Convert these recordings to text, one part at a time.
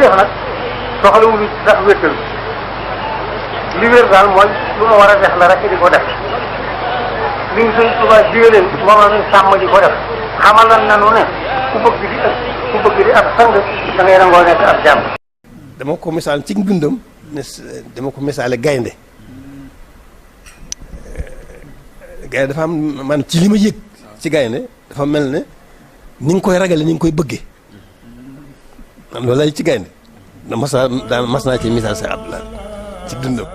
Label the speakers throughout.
Speaker 1: def nag soxlawul sax wéttal li wér daal mooy lu ma war a def la rek di ko def li ñu Sëñ Tuubaa digaleen moom la ñuy sàmm di ko def xamal nañu ne ku bëgg di ab sang da ngay nangoo nekk ab jàmm.
Speaker 2: dama ko misaal ci dundam ne dama ko misaale gaynde gaynde dafa am man ci li ma yëg ci gaynde dafa mel ne ni nga koy ragale ni nga koy bëggee man loolu lay ci gaynde da mas naa ci misaal sa Abdoulaye ci dundam.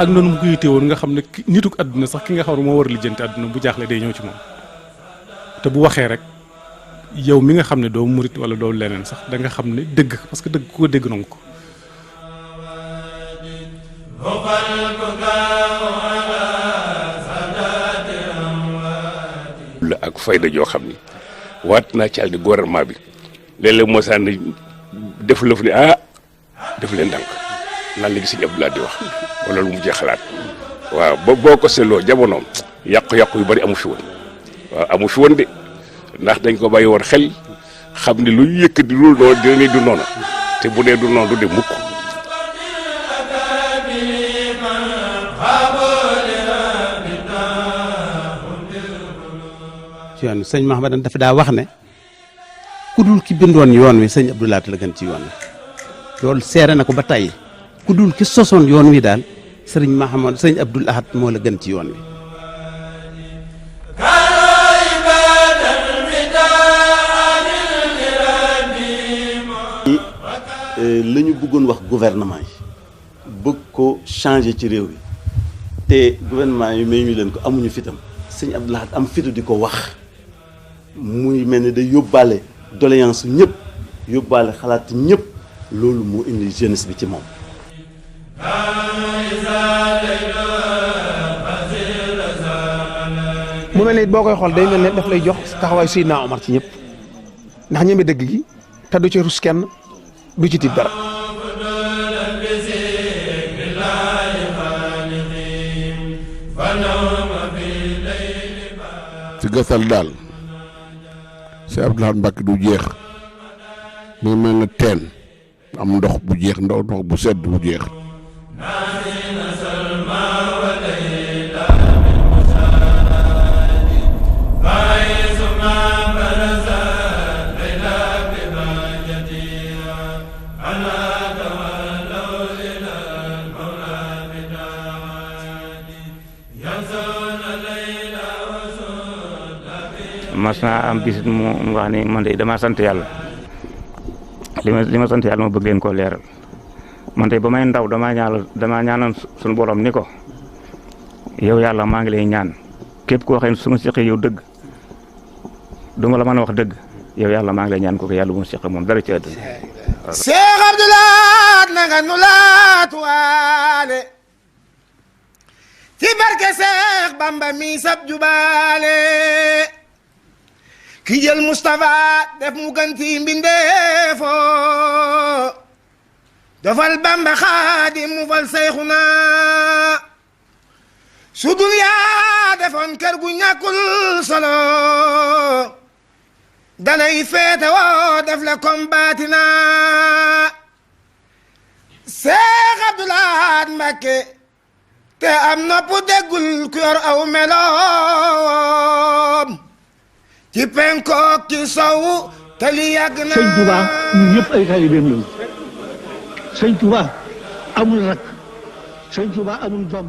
Speaker 3: ak noonu mu ko yite woon nga xam ne nituk àdduna sax ki nga xam ne moo war a lijjanti àdduna bu jaaxle day ñëw ci moom te bu waxee rek yow mi nga xam ne doo murit wala doo leneen sax da nga xam ne dëgg parce que dëgg ku ko dégg nangu ko.
Speaker 4: la ak fayda joo xam ni waat naa ci àll di gouvernement bi léeg-léeg moo saan def lëf ni def leen ndànk lan la gis Sëñ Abdou Lahad di wax wala lu mu mujjee xalaat waaw ba boo ko seetloo jamonoom yàqu-yàqu yu bari amu fi woon waaw amu fi woon de ndax dañ ko bàyyi woon xel xam ni lu yëkk di dul noonu dina ni du noonu te bu dee du noonu du de mukk.
Speaker 5: ci yoon wi sëñ Mahamadan dafa daa wax ne ku dul ki bindoon yoon wi sëñ Abdou Lahad la gën ci yoon wi loolu seere na ko ba tey ku dul ki sosoon yoon wi daal sëriñ Mahamad sëñ Abdou Lahad moo la gën ci yoon wi.
Speaker 6: la ñu bëggoon wax gouvernement yi bëgg ko changer ci réew yi te gouvernement yi may ñu leen ko amuñu fitam sëñ Abdou Lahad am fitu di ko wax muy mel ni day yóbbaale doléance ñëpp yóbbaale xalaat ñëpp loolu moo indi jeunesse bi ci moom.
Speaker 7: mu mel ni boo koy xool day mel ne daf lay jox taxawaay Seydina Omar ci ñëpp ndax ñeme dëgg gi te du ci rus kenn du ci tiit dara.
Speaker 8: ci gàttal daal Sëñ Abdou Lahad Mbacké du jeex mu mel ne teen am ndox bu jeex ndox bu sedd bu jeex.
Speaker 9: mas naa am bis mu wax ni man de damaa sant yàlla li ma sant yàlla ma bëgg leen koo leeral man de ba may ndaw damaa ñaanal suñu borom ni ko yow yàlla maa ngi lay ñaan képp koo xam ne su ma seqee yow dëgg du ma la mën a wax dëgg yow yàlla maa ngi lay ñaan ko yàlla bu ma seqee moom dara ci àdduna.
Speaker 7: Cheikh Abdou Lahad na nga nu laatuwaale ci barke Cheikh Bamba mi sab jubaale ki jël Moustapha def mu ganti mbindeefo dofal Bamba Xaadim mu fal Seyxuna su duniyaa defoon kër gu ñàkkul solo danay feete woo def la kom baatina Cheikh Abdou Lahad Mbacké te am nopp déggul ku yor aw meloom ci penkook ci sow te li yàgg na.
Speaker 10: sëñ Touba ñun ñëpp ay taalibeem lañu sëñ Touba amul rak sëñ Touba amul doom.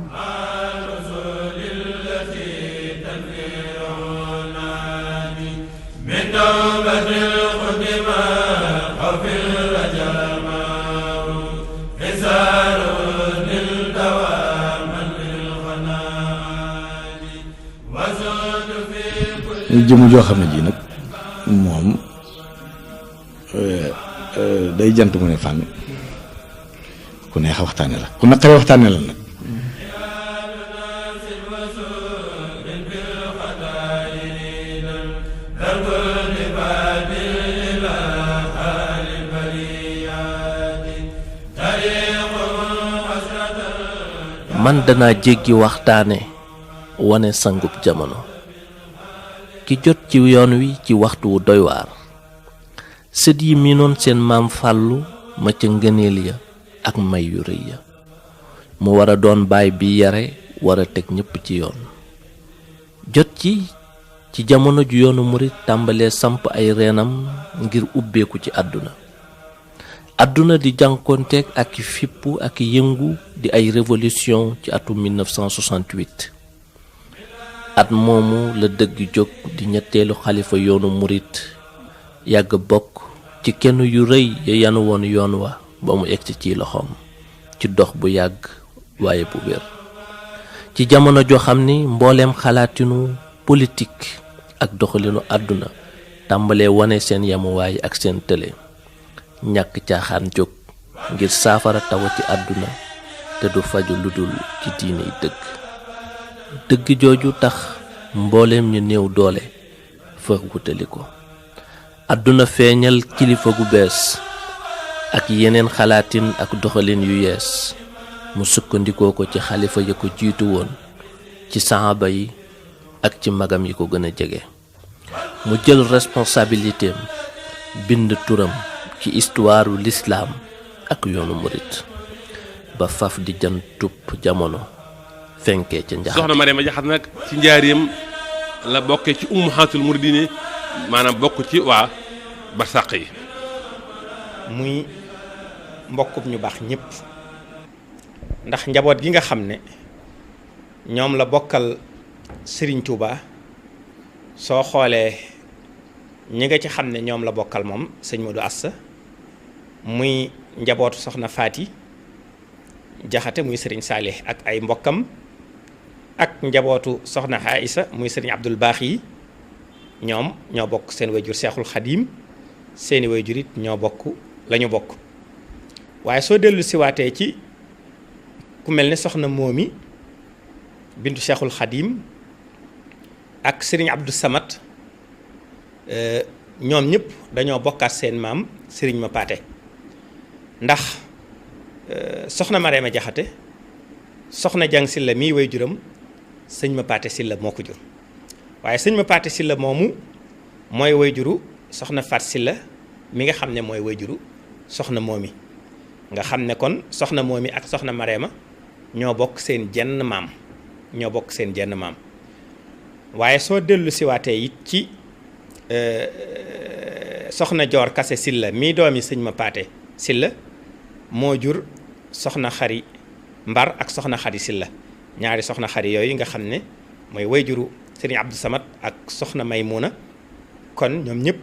Speaker 11: jëmu joo xam ne ji nag moom day jant mu ne fànn ku neex waxtaane la ku naqaree waxtaane la nag
Speaker 12: man danaa jéggi waxtaane wane sangub jamono ki jot ci yoon wi ci waxtu wu doy waar sët yi miinoon seen maam fàllu ma ca ngëneel ya ak may yu rëy ya mu war a doon baay bi yare war a teg ñépp ci yoon jot ci jamono ju yoonu murit tàmbalee samp ay reenam ngir ubbeeku ci àdduna di jànkoonteeg ak fippu ak yëngu di ay révolution ci atum 1968 at moomu la dëgg jóg di ñetteelu xalifa yoonu murit yàgg bokk ci kenn yu rëy ya yanu woon yoon wa ba mu egsi ci loxoom ci dox bu yàgg waaye bu wér ci jamono joo xam ni mbooleem xalaatinu politique ak doxalinu àdduna tàmbalee wane seen yamuwaay ak seen tële ñàkk caaxaan jóg ngir saafara tawa ci àdduna te du faju ludul ci diiney dëgg jooju tax mbooleem ñu néew doole fa wutali ko àdduna feeñal kilifa gu bees ak yeneen xalaatin ak doxalin yu yees mu sukkandikoo ko ci xalifa ya ko jiitu woon ci saxaaba yi ak ci magam yi ko gën a jege mu jël responsabilitéem bind turam ci istuwaaru lislaam ak yoonu murit ba faf di jantub jamono fenkee ca njaxat
Speaker 13: soxna Mariama Jaxate nag ci njaareem la bokkee ci ummahatul muridine maanaam bokk ci waa barsàq yi
Speaker 14: muy mbokkub ñu baax ñëpp ndax njaboot gi nga xam ne ñoom la bokkal Serigne Touba soo xoolee ñi nga ci xam ne ñoom la bokkal moom sëñ Modou Asta muy njabootu soxna Faati Jaxate muy Serigne Saalih ak ay mbokkam ak njabootu soxna Aïssa muy Serigne Abdul Baaxi ñoom ñoo bokk seen wayjur Seexul Xadiim seeni wayjur it ñoo bokk lañu bokk waaye soo dellu siwaatee ci ku mel ne soxna Moomi bintu Seexul Xadiim ak Serigne Abdou Samad ñoom ñëpp dañoo bokkaat seen maam Serigne ma paate ndax soxna Mariama Jaxate soxna Jang Silla mii way juram sëñ ma paate Silla moo ko jur waaye sëñ ma paate Silla moomu mooy way juru soxna Faat Silla mi nga xam ne mooy way juru soxna Moomi nga xam ne kon soxna Moomi ak soxna Mariama ñoo bokk seen jenn maam waaye soo dellu siwaatee it ci soxna Joor Kase Silla mii doomi sëñ ma paate Silla moo jur soxna Xari Mbar ak soxna Xari Silla ñaari soxna Xari yooyu nga xam ne mooy wayjuru Serigne Abdou Samad ak soxna Maymuna kon ñoom ñëpp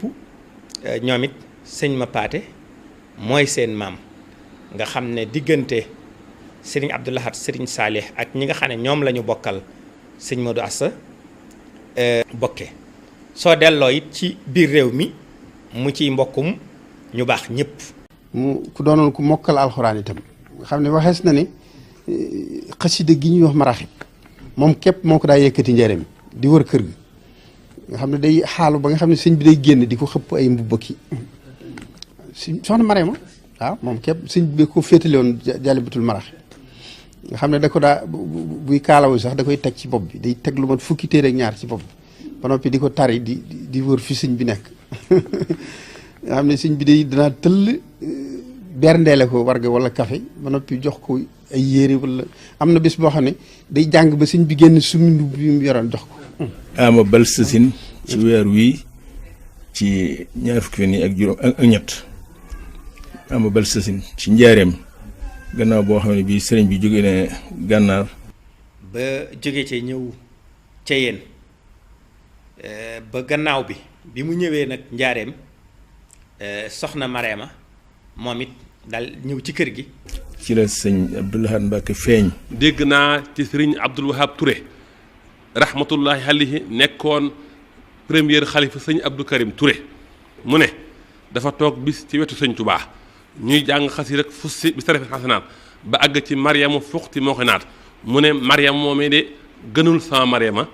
Speaker 14: ñoom it sëñ ma paate mooy seen maam nga xam ne diggante Serigne Abdou Lahad Serigne Saalih ak ñi nga xam ne ñoom la ñu bokkal sëñ Modou Asta bokke soo delloo it ci biir réew mi mu ciy mbokkum ñu baax ñëpp.
Speaker 7: mu ku doonoon ku mokkal alxuraan itam nga xam ne waxees na ne xasida gi ñuy wax maraxib moom képp moo ko daa yëkkati njëriñ di wër kër gi nga xam ne day xaalu ba nga xam ne sëñ bi day génn di ko xëpp ay mbubba ki soxna Mariama waaw moom képp sëñ bi ko féetale woon jalibatul maraxib nga xam ne da ko daa buy kaalawu sax da koy teg ci bopp bi day teg lu mat fukki téere ak ñaar ci bopp bi ba noppi di ko tari di wër fi sëñ bi nekk nga xam ne sëñ bi day danaa tëll berndeele ko warga wala café ba noppi jox ko ay yére wala am na bés boo xam ne day jàng ba sëñ bi génn sumi ndub bi mu yoroon jox ko
Speaker 15: ama bal sësin ci weer wii ci ñaar fukki fan yi ak juróom ak ñett ama bal sësin ci njaareem gannaaw boo xam ne bii sëriñ bi jóge ne gànnaar
Speaker 14: ba jóge ca ñëw ca yéen ba gannaaw bi mu ñëwee nag njaareem soxna Mariama moom it daal ñëw ci kër gi
Speaker 15: ci la sëñ Abdou Lahad Mbacke feeñ
Speaker 13: dégg naa ci sëriñ Abdul Wahab Touré rahmatullahi alayhi nekkoon premier xalifa sëñ Abdou Karim Touré mu ne dafa toog bis ci wetu sëñ Touba ñuy jàng xasi rek fussi bi sarafet xasanaat ba àgg ci Mariama fuxti moo ko naat mu ne Mariam moomee de gënul sama Mariama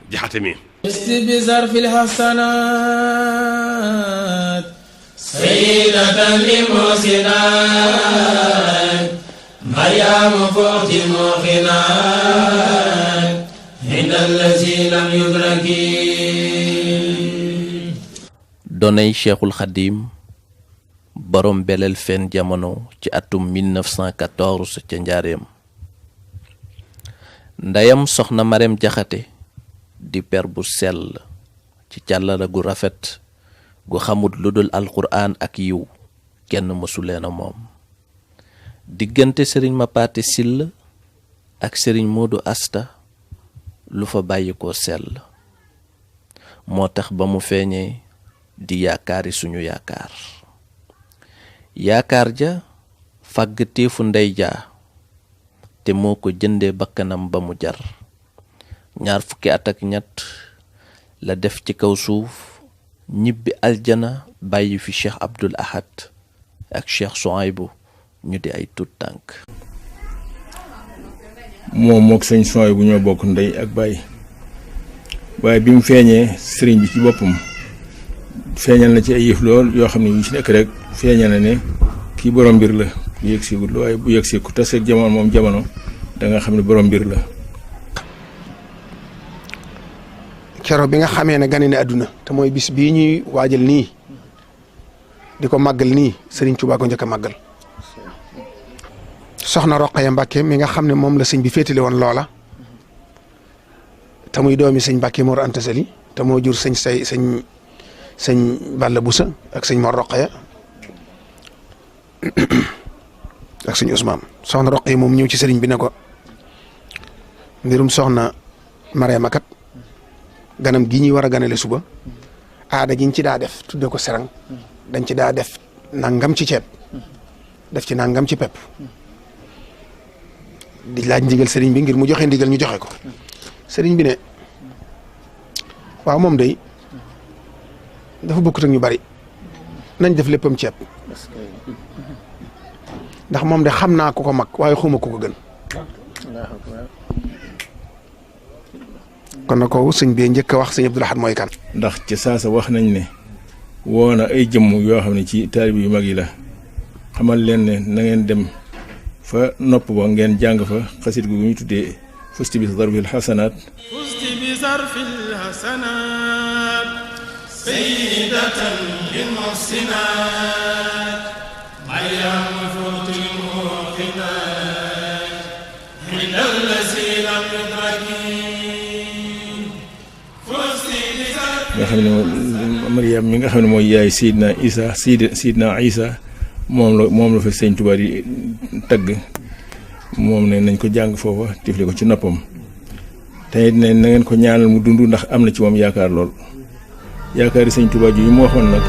Speaker 13: Jaxate mi
Speaker 16: بزرف الحسنات سيدة للمحسنات مريم فوق الموقنات عند الذي لم يدرك
Speaker 12: donay Cheikhul Khadim borom beleel fen jamono ci atum 1914 ca njaareem. ndeyam soxna Marème Jaxate di per bu sell ci càllala gu rafet gu xamut lu dul alquran ak yiw kenn mësu leen a moom. diggante sëriñ Mapaate Sill ak sëriñ Moodu Asta lu fa bàyyi ko sell moo tax ba mu feeñee di yaakaari suñu yaakaar. yaakaar ja fàgg téefu ndey jaa te moo ko jëndee bakkanam ba mu jar. 20 at ak ñett la def ci kaw suuf ñibbi aljana bàyyi fi Cheikh Abdoul Ahad ak Cheikh Souhaïbou ñu di ay tuut tànk.
Speaker 15: moom mook sëñ Souhaïbou ñoo bokk ndey ak baay waaye bi mu feeñee sëriñ bi ci boppam feeñal na ci ay yëf lool yoo xam ne yu ci nekk rek feeñal na ne kii borom mbir la bu yëg siwul waaye bu yëg si ku taseeg jamono moom jamono da nga xam ne borom mbir la.
Speaker 7: keroog bi nga xamee ne gane ne àdduna te mooy bis bii ñuy waajal nii di ko màggal nii Serigne Touba ko njëkk a màggal. soxna Roqaya Mbàkke mi nga xam ne moom la sëñ bi féetale woon loola te muy doomi sëñ Mbàkke Mor Anta Sali te moo jur sëñ Balla Busa ak sëñ Mor Roqaya ak sëñ Ousmane. soxna Roqaya moom ñëw ci sëriñ bi ne ko mbirum soxna Mariama kat ganam gi ñuy war a ganale suba aada jiñ ci daa def tudde ko serang dañ ci daa def nangam ci ceeb def ci nangam ci pepp di laaj ndigal sëriñ bi ngir mu joxe ndigal ñu joxe ko sëriñ bi ne waaw moom day dafa bokkut ak ñu bari nañ def léppam ceeb ndax moom de xam naa ku ko mag waaye xuma ku ko gën. kon na ko sëñ bi njëkk a wax sëñ Abdoul Ahad mooy kan.
Speaker 15: ndax ci saasa wax nañ ne woo na ay jëmm yoo xam ne ci taalibe yu mag yi la xamal leen ne na ngeen dem fa nopp ba ngeen jàng fa xasit gu ñu tuddee fusti bi zarfil xasanaat.
Speaker 16: fusti bi zarfil xasanaat sayyidatan lil muhsinaat maryam futil muqinat inda allazi lam yudraki
Speaker 15: nga xam ne Mariam mi nga xam ne mooy yaay Seydina Isa Seydina Isa moom la fa sëñ Tuubaa di tagg moom ne nañ ko jàng foofa tifle ko ci noppam te it ne na ngeen ko ñaanal mu dund ndax am na ci moom yaakaar lool yaakaari sëñ Tuubaa ji mu waxoon nag.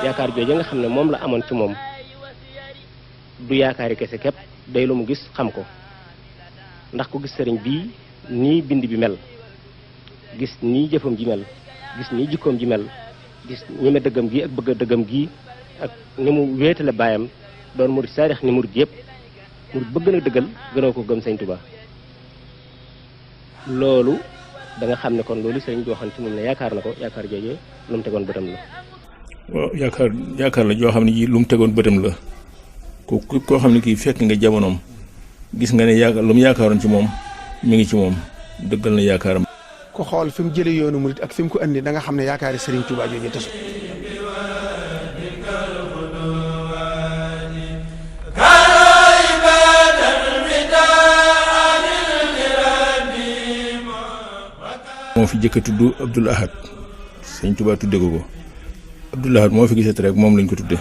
Speaker 17: yaakaar jooju nga xam ne moom la amoon ci moom du yaakaari kese képp day lu mu gis xam ko ndax ku gis sëriñ bii nii bind bi mel gis nii jëfam ji mel gis nii jikkoom ji mel gis ñeme dëggam gi ak bëgg a dëggam gi ak ni mu wéetale baayam doon murid saarix ni murid yëpp murid bëgg na dëggal gënoo ko gëm sëñ Tuubaa loolu da nga xam ne kon loolu sëriñ bi waxoon ci moom ne yaakaar na ko yaakaar jooju lu mu tegoon bëtam la.
Speaker 15: waaw yaakaar la joo xam ne ji lu mu tegoon bëtam la koo xam ne kii fekk nga jamonoom gis nga ne lu mu yaakaaroon ci moom mi ngi ci moom dëggal na yaakaaram.
Speaker 7: ku xool fi mu jëlee yoonu murit ak fi mu ko andi da nga xam ne yaakaari Serigne Touba jooju tasu. moo fi jëkk a tudd Abdoul Ahad Serigne Touba tudde ko Abdoul Ahad moo fi gisati rek moom lañ ko tudde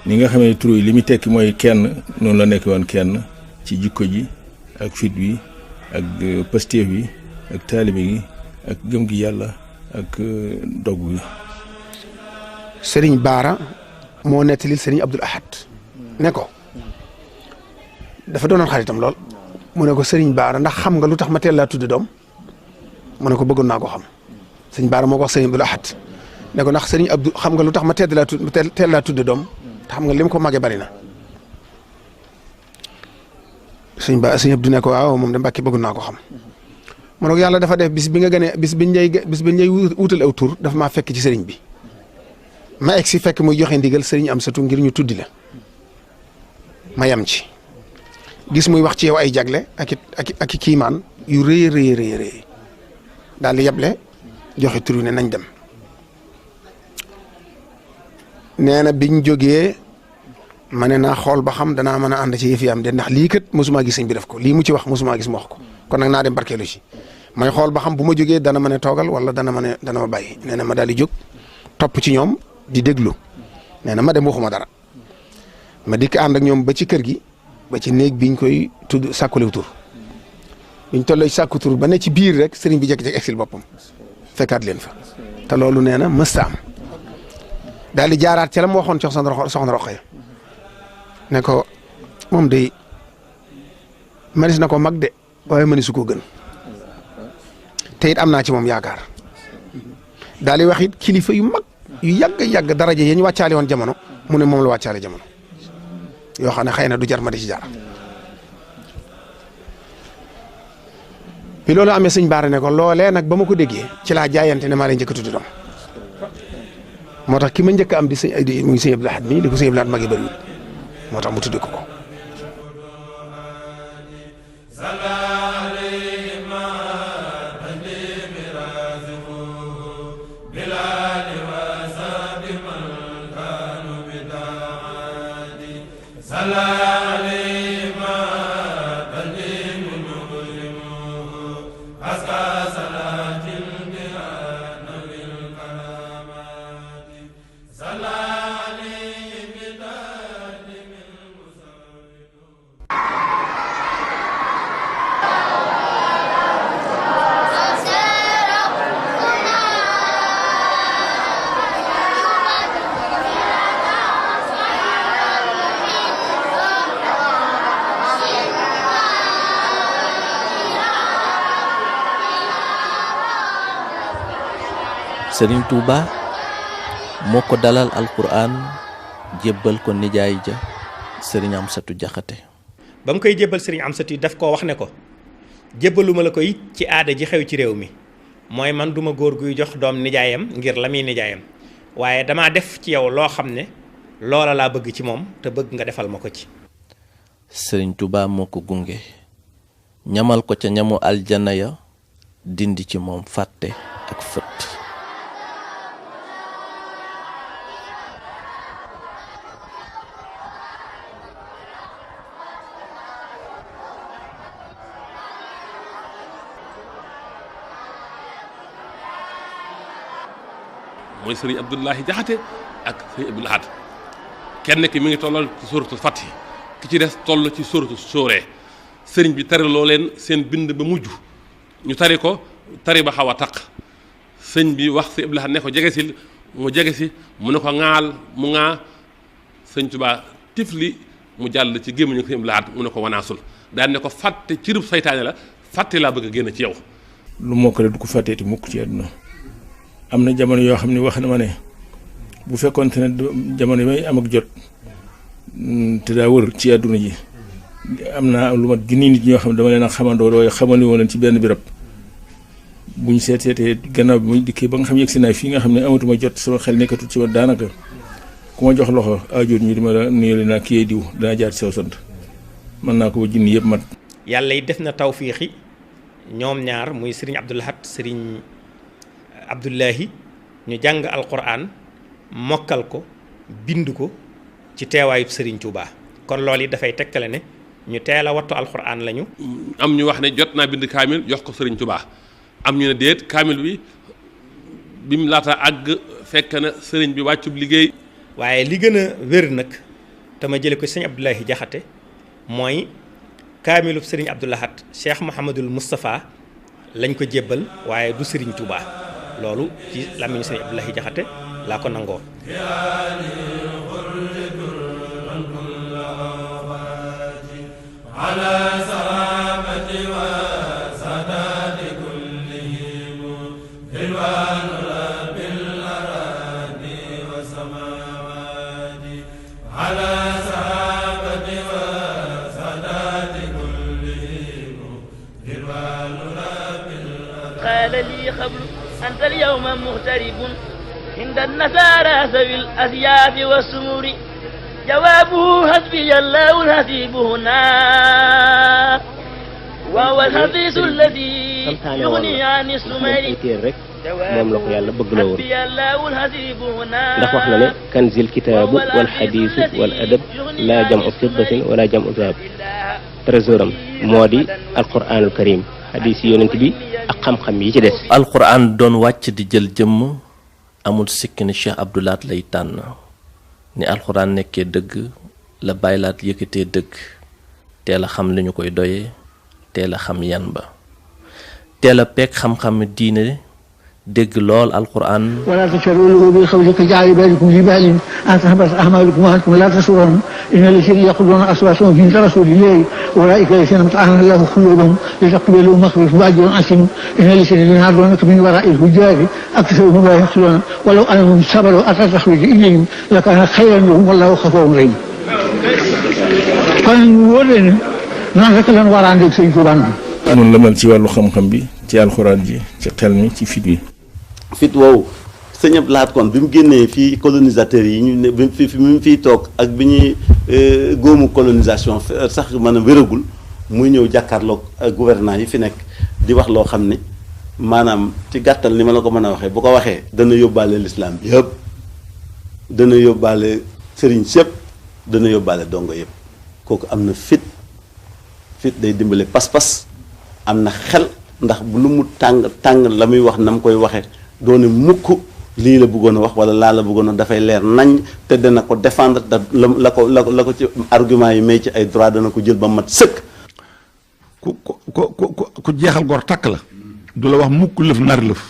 Speaker 7: ni nga xamee tur yi li muy tekki mooy kenn noonu la nekk woon kenn ci jikko ji
Speaker 15: ak fit wi ak pastéef wi ak taalibe gi ak gëm gi yàlla ak dogg gi.
Speaker 7: sëriñ Baara moo nettalil sëriñ Abdul Ahad ne ko dafa doonoon xaritam lool mu ne ko sëriñ Baara ndax xam nga lu tax ma teel laa tudde doom mu ne ko bëggoon naa ko xam sëriñ Baara moo ko wax sëriñ Abdul Ahad ne ko ndax sëriñ Abdou xam nga lu tax ma teel laa tudde doom te xam nga lim ko màggee bari na sëriñ Abdou ne ko waaw moom de Mbàkke bëggoon naa ko xam mu ne ko yàlla dafa def bis bi nga gënee bis biñ ñay wutal aw tur dafa maa fekk ci sëriñ bi ma egg si fekk muy joxe ndigal sëriñ Amsatu ngir ñu tuddi la ma yem ci gis muy wax ci yow ay jagle ak i kiimaan yu rëy daal di yeble joxe tur ne nañ dem nee na biñ jógee ma ne naa xool ba xam danaa mën a ànd ci yëf yi am de ndax lii kat mosuma gis sëñ bi def ko lii mu ci wax mosuma gis mu wax ko kon nag naa dem barkeelu ci may xool ba xam bu ma jógee dana ma ne toogal wala dana ma bàyyi nee na ma daal di jóg topp ci ñoom di déglu nee na ma dem waxuma dara ma dikk ànd ak ñoom ba ci kër gi ba ci néeg biñ koy tudd sàkkulew tur biñ tolloo ci sàkku tur ba ne ci biir rek sëriñ bi jékki-jékki exil boppam fekkaat leen fa te loolu nee na mësta am daal di jaaraat ci la mu waxoon ci soxna Roqaya ne ko moom day manis na ko mag de waaye manisu koo gën te it am naa ci moom yaakaar daal di wax it kilifa yu mag yu yàgg daraja yi ñu wàccaale woon jamono mu ne moom la wàccaale jamono yoo xam ne xëy na du jar ma di ci jaar bi loolu amee sëñ Baara ne ko loolee nag ba ma ko déggee ci laa jaayante ne maa lay njëkk a tudd doom moo tax ki ma njëkk am di muy sëñ Abdul Ahad mii di ko sëñ Abdul Ahad magi bëriwul moo tax mu tudd ko ko
Speaker 12: Sëriñ Tuuba moo ko dalal alquran jébbal ko nijaay ja sëriñ Amsatu Jaxate
Speaker 14: ba mu koy jébbal sëriñ Amsatu daf koo wax ne ko jébbaluma la ko it ci aada ji xew ci réew mi mooy man duma góor guy jox doom nijaayam ngir la muy nijaayam waaye damaa def ci yow loo xam ne loola laa bëgg ci moom te bëgg nga defal ma ko ci.
Speaker 12: sëriñ Tuuba moo ko gunge ñamal ko ca ñamu aljana ya dindi ci moom fàtte ak fët.
Speaker 13: mooy sëriñ Abdoulahi Jaxate ak sëriñ Abdul Ahad kenn ki mi ngi tollal ci suratul Fath ki ci des toll ci suratul Sooree sëriñ bi tariloo leen seen bind ba mujj ñu tari ko tari ba xaw a taq sëñ bi wax sëriñ Abdul Ahad ne ko jegesil mu jegesi mu ne ko ŋaal mu ŋaa sëñ Tuubaa tifli mu jàll ci gémmiñu sëriñ Abdul Ahad mu ne ko wanaasul daan ne ko fàtte cirub saytaane la fàtte laa bëgg a génn ci yow.
Speaker 15: lu mokkale du ko fàtteeti mukk ci àdduna am na jamono yoo xam ne wax na ma ne bu fekkoonte ne jamono yi may am ak jot te daa wër ci àdduna ji am naa lu mat junni nit ñoo xam ne dama leen a xamandoo waaye xamali woon leen ci benn birab buñ seetee gannaaw bi muy dikkee ba nga xam yegg si naa fii nga xam ne amatuma jot sama xel nekkatul ci woon daanaka ku ma jox loxo aajoot ñu dima la nuyoo naa kii diw dana jaar ci saw sant mën naa ko ba junni yëpp mat.
Speaker 14: yàlla yi def na tawfiixi ñoom ñaar muy sëriñ Abdul Ahad sëriñ Abdullahi ñu jàng alquran mokkal ko bind ko ci teewaayub sëriñ Tuuba kon loolu yi dafay tekkale ne ñu teel a wattu alquran lañu.
Speaker 13: am ñu wax ne jot naa bind kaamil jox ko sëriñ Tuuba am ñu ne déet kaamil bi mu laata àgg fekk na sëriñ bi wàccub liggéey.
Speaker 14: waaye li gën a wér nag te ma jële ko sëriñ Abdullahi Jaxate mooy kaamilub sëriñ Abdou Lahad Cheikh Mouhamadul Moustapha lañ ko jébbal waaye du sëriñ Touba loolu ci làmmiñu sëriñ Abdoulahi Jaxate laa ko nangoo.
Speaker 18: قال لي قبل أنت اليوم مغترب عند النصارى ذوي الأثياب والسمور جوابه حسبي الله الحسيب هنا وهو الحديث الذي يغني عن السمر
Speaker 17: moom la ko yàlla bëgg la woon ndax wax na ne kanzil kitaabu wal xadiisu wal adab laa jamu fiddatin wala jamu zahab trésor am moo di alquranul karim xadiis yi yonent bi ak xam-xam yi ci des.
Speaker 12: alquran doon wàcc di jël jëmm amul sikki ne Cheikh Abdou Lahad lay tànn ni alquran nekkee dëgg la Baay Laat yëkkatee dëgg teel a xam li ñu koy doyee teel a xam yan ba teel a peeg xam-xam diine dégg lool alquran
Speaker 10: ولا تشروا بالقول كجعل بالكم في بال أن تهبط أعمالكم وأنتم لا تشعرون إن الذين يقولون أصواتهم عند رسول الله أولئك الذين امتحن الله قلوبهم لتقبلوا مغفرة وأجر عظيم إن الذين ينادونك من وراء الحجاب أكثرهم لا يعقلون ولو أنهم صبروا حتى تخرج إليهم لكان خيرا لهم والله غفور رحيم. kon wóor leen noonu rek lañ war a ànd ak Sëñ Tuubaa.
Speaker 15: noonu la mel ci wàllu xam-xam bi ci alxuraan ji ci xel mi ci fit wi.
Speaker 6: fit woowu sëñ Abdou Lahad kon bi mu génnee fii colonisateurs yi ñu ne bi mu fiy toog ak bi ñuy góomu colonisation sax mën a wéragul muy ñëw jàkkaarloog gouvernant yi fi nekk di wax loo xam ne maanaam ci gàttal ni ma la ko mën a waxee bu ko waxee dana yóbbaale lislaam bi yëpp dana yóbbaale sëriñ sëpp dana yóbbaale dongo yëpp kooku am na fit day dimbale pas-pas am na xel ndax lu mu tàng la muy wax na mu koy waxee doone mukk lii la bëggoon a wax wala laa la bëggoon a dafay leer nañ te dana ko défendre da la ko ci argument yi may ci ay droit dana ko jël ba mat sëkk.
Speaker 8: ku jeexal gor takk la du la wax mukk lëf nar lëf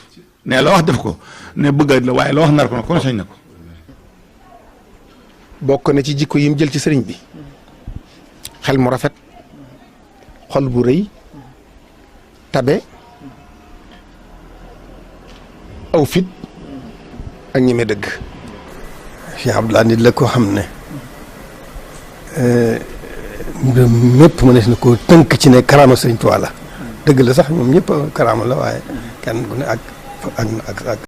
Speaker 8: ne la wax def ko ne bëgg la waaye la wax nar ko na kon sañ na ko.
Speaker 2: bokk na ci jikko yi mu jël ci sëriñ bi xel mu rafet xol bu rëy tabe aw fit ak ñeme dëgg. Cheikh Abdou Lahad nit la koo xam ne mépp mënees na koo tënk ci ne karaama Sëriñ Tuubaa la dëgg la sax ñoom ñëpp karaama la waaye kenn ku ne ak